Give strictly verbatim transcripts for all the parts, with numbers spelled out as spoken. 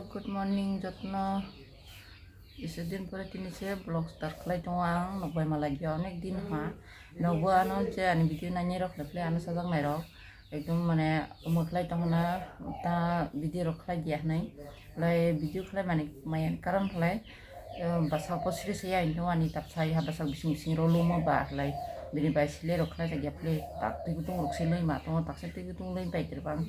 Good morning jotno. Isa din pore tini se vlog start khlai tongo ang, nok bai malai gya onek din ha. Nokbo ano je ani video nainai rok khlai khlai ano sajak nai rok. Ekdom mane omo khlai tongna ta video rok khlai dia hnai. Lai video khlai mani maya karon khlai, eh, basa ko sri se ya ani tapsai ha basa bising bising ro lumo ba lai. Bini bai sile rok khlai jak ya phle tak twi kutung rok se loi ma tongo, tak se twi kutung loi bai tirbang.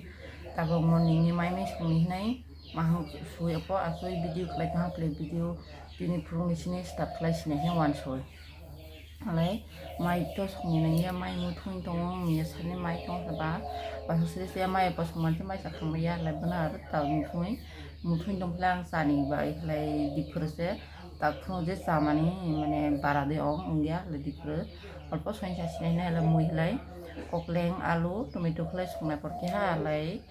Tabok mo nini mai mai songni hinai. Mahang sui apo asui video khlai tong khlai video tini phurungni sini start khlai sini he wansoi. Alai mai to songni nangya mai muthung tongo miya sani mai tong saba. Basa sri se mai apo songman se mai sakhang ya lai bana aro ta muthung muthung tong khlai ang sani bai khlai diphur se tak phung je chamani mane bara de ong ongya lai diphur. Alpo soin sa sini hinai lai mui lai kokleng alu tomato khlai songnai por keha lai.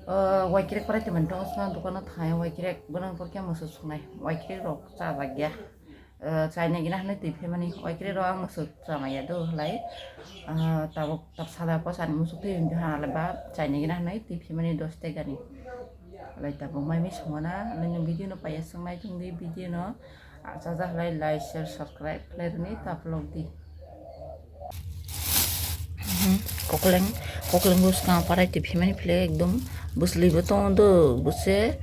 O, waikrek parai tongmani tongo sna dukano thai waikrek bono porkhe musuk sungnai waikrek rok chajak ya. O, chaina gina hwnwi twi phaimani waikrek rok ang musuk chamaya do halai. O, tabuk tak sada po sani musuk twi wngkha halai ba chaina gina hwnwi twi phaimani dos tegani. Halai tabuk mai mi songmana halai no video no paiya swngnai tongdi video no. Acha jak lai like, share, subscribe khlai rwni ta vlog di. Kokleng, kokleng bwskang parai twi phimani phle ekdom bwsli bo tongo do, bwse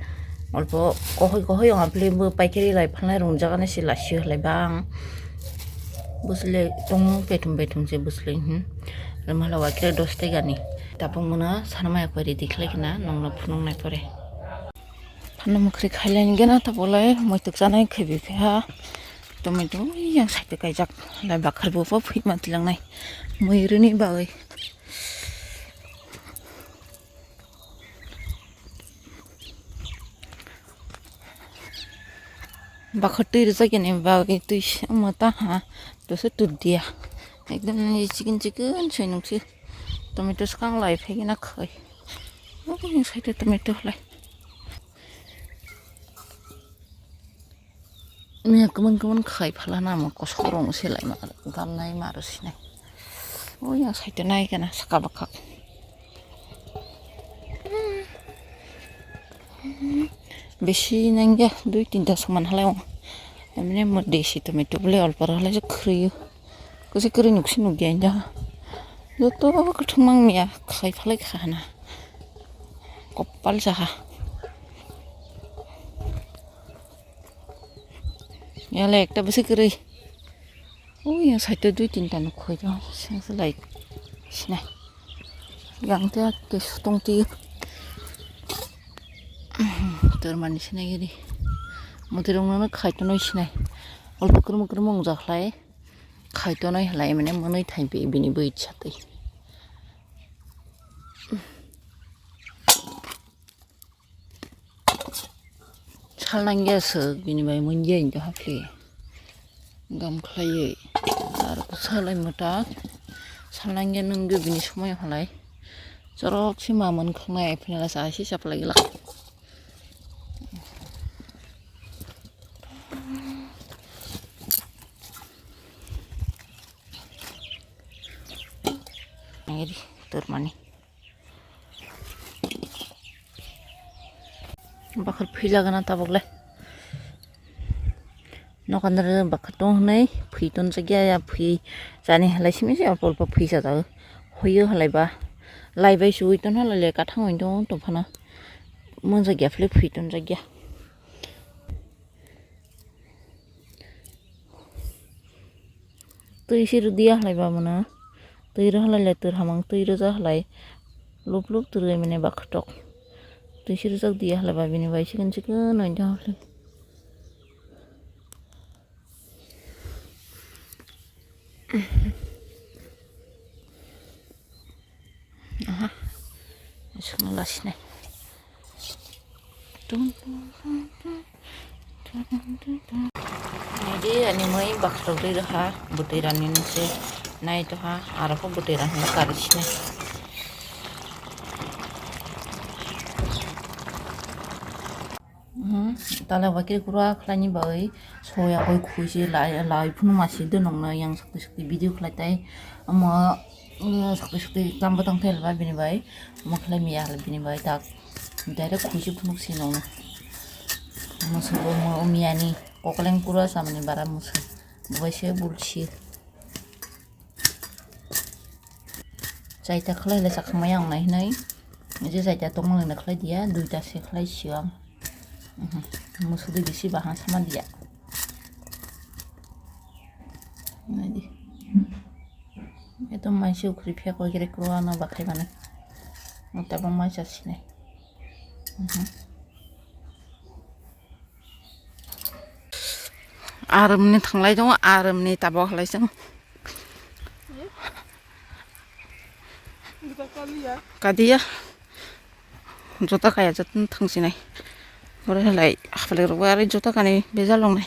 olpo kohoi kohoi ong phle bo paikari lai phalnai rung jagani se lasio hlai bang bwsli tongo, pethum pethum se bwsli, hmm. Lamhala wakre dos tegani tapung mano sana maya kori dikhlai kena nongno phunuk nai pore. Phano mwkhri khailai gana ta bolai muituk chanai khaibi phiha. Tomato yang side kaijak lai bakhar bo phui ma tilangnai mui rini bagwi. Bakhar twi rijak yani bagwi twi se wngma ta ha to se tur dia ekdom chicken chicken soi nungsi tomato swkang lai phai gana khai. Obo ni side tomato lai. Miya kwmwng kwmwng khai phala na mo kosok rong se lai ma dal nai ma ro sinai. O yang side nai kana saka baka. Besi nangya dui tinta saman halai o. Emne mo desi tomato bole olpor halai se khriyo. Kwchwi kwrwi nukse nukya inda. Joto kwthwng mangya khai phalai kha hana. Kopal saha. Yale ekta bwswk kwrwi. Ui yang side o dui tinta nuk khoi do. Sengse lai sinai. Yang te ke sutong ti. Tormani sinai giri. Mutirong no khai tonoi sinai. Olpo kwrwng kwrwng wng jak lai. Khai tonoi halai mane mwnwi thai bi bini bwit satwi. Salnangya swk bini bai mungya injo hapli. Gam khlaiwi. Ar salai mwta. Salnangya nungyo bini somoi halai. Chorok si ma mwn khangnai final sa si saplai gila. Nangiri tormani. Bakhar phi lagana tabok le. Nokandar bakhar tong hwnwi phi ton jakya ya phi chani halai simi se olpo olpo phi sajak. Hoyo halai ba. Lai bai suwi ton halai le kathang oi ton tong phano. Mon jakya phile phi ton jakya. Twi se rwdiya halai ba mano. Twi rw halai le twi hamang twi rwja halai. Lup lup twi rwmani ba khwtok. Twi se rwjak diya halai ba bini bai second second oi jang halai. Aha. Sunglasinai. Tum, tum, tum, tum. Naidi ani mui bakhrok rwi rwkha, bwtwi rani se nai toha, aro khe bwtwi rani kari sinai. Hmm, tala bakir kura khlaini bagwi soya koi khuisi lai, lai phunu masi de nongna yang sakti sakti video khlai tai. Omo, mm, sakti sakti kam batang thai ba bini bai. Omo khlai miya bini bai tak. Direct khuisi phunuk si nongna. Musu bo mo umyani kokleng pura samani bara musu. Bo se bulsi. Chaita khlai le sakhamaya ang nai hinai. Je chaita tongmani na khlai dia, duita se khlai sio ang. Mhm. Musu de bisi bahan sama dia. Nai di. Eto mai se ukhri phek o gere kro ano bakhai mani. Tabang mai sa sinai. Mhm. Arumni thanglai tongo, arumni tabok halai chwng. Kadiya. Jota kaya jotoni thangsinai. Oro halai haphalai rok aro jota kani bejal longnai.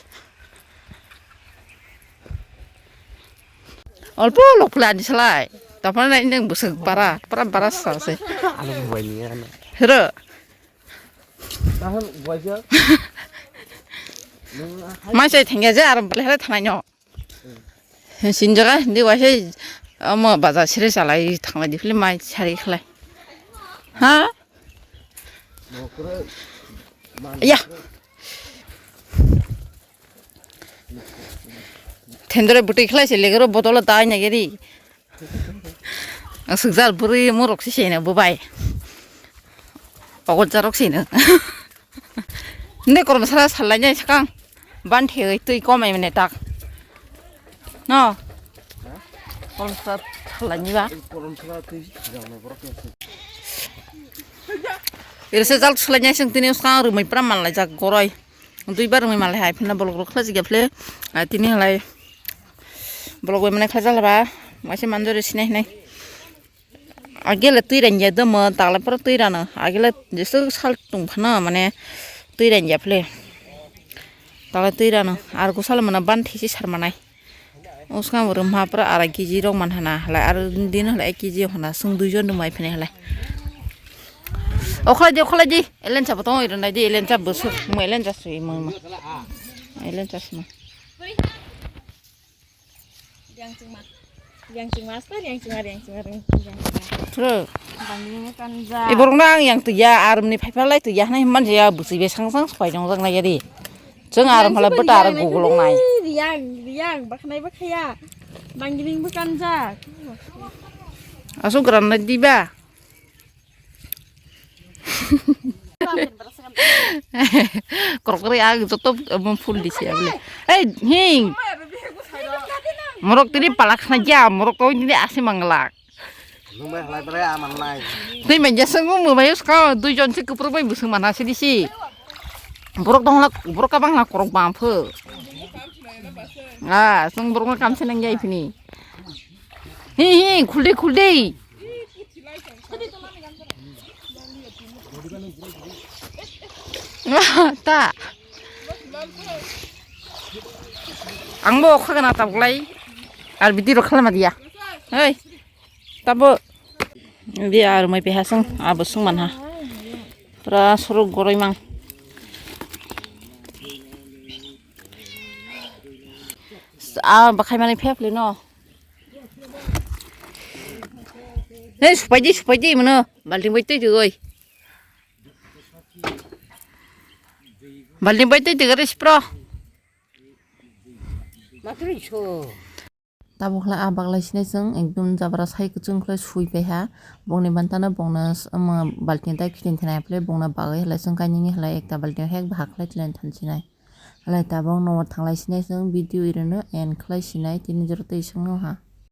Olpo lok pula ani salai. Tapana nai nang bwswk bara, pura bara sa se. Ano buai ni ano. Hero. Tahan buai ja. Mai sai thengya je aro bwlai halai thanai no. Sinjaga hindi waise omo baja siri salai thanglai di phili mai sari khlai. Ha? Ya. Thendore bwtwi khlai se legero botolo dai nageri. Aswk jal bwrwi morok se sene bo bai. Ogot jarok sene. Ne korom sara salai nai sakang. Ban theoi twi komai mene tak. No. Korom sara salai ni ba. Iro se jal salai nai sing tini skang rwmai pram manlai jak goroi. Duibar wngwi manlai hai phina bolok rok khlajak ya phle. Ah, tini halai bolok bai manai khlajak ba. Maise manjore sinai hinai. Agele twi ranya domo, takle pura twi rano. Agele jesu sal tung phano mane twi ranya phle. Takle twi rano. Ar gusal mana ban thisi sar manai. Uskang bo rwmha pura arai kg rok man hana halai, aro din halai ek kg hona, chwng duijon rwmai phini halai. Okholai di, okholai di, elencha bo tongo, iron nai di, elencha bwswk, mo elencha swi, mo, mo. Elencha swi, mo. Yang chingma. Yang chingma, yang chingma, yang chingma, yang chingma. True. Bangni kanja. Iborok na ang yang tuya, armni phaipa lai tuya, hanai man jaya, bwswi be sang sang spai jong jang nai di. Chwng aro phala bwta aro gugulok nai. Riyang, riyang, bakhnai bakhaya. Banggiring bwkanjak. Aswk gram nai diba? Korokri ang joto mo phul disi abole. Ei, hing. Morok tini palak khna ja, morok to tini asi manglak. Nung bai halai bai aman nai. Tei manja swngo mwbai uska duijon se kwpru bai bwswng mana se disi. Borok tongla, borok kabang la korok bang pho. Ah, sung borok kam se nang jai phini. Hi hi, khuldi khuldi. Ta. Ang bo kha gana tablai. Ar bidi rok khala ma dia. Hei. Tabo. Di ar mai pe hasung, abo sung man ha. Pura suruk goroi mang. A bakhai mani phep le no. Hei, supai di, supai di mano. Balting bai tei tugoi. Balting bai tei tugoi spro. Matri so. Tabuk khlai a baglai sinai chwng ekdum jabra sai kwchwng khlai sui pai ha. Bongni bantano bongno s-, omo balting tai khitin thinai phle bongno bagwi halai chwng kainwini halai ekta balting hek bahak khlai thinai thansinai. Halai tabuk nogo thanglai sinai chwng video irwino end khlai sinai tini jora tei songno ha.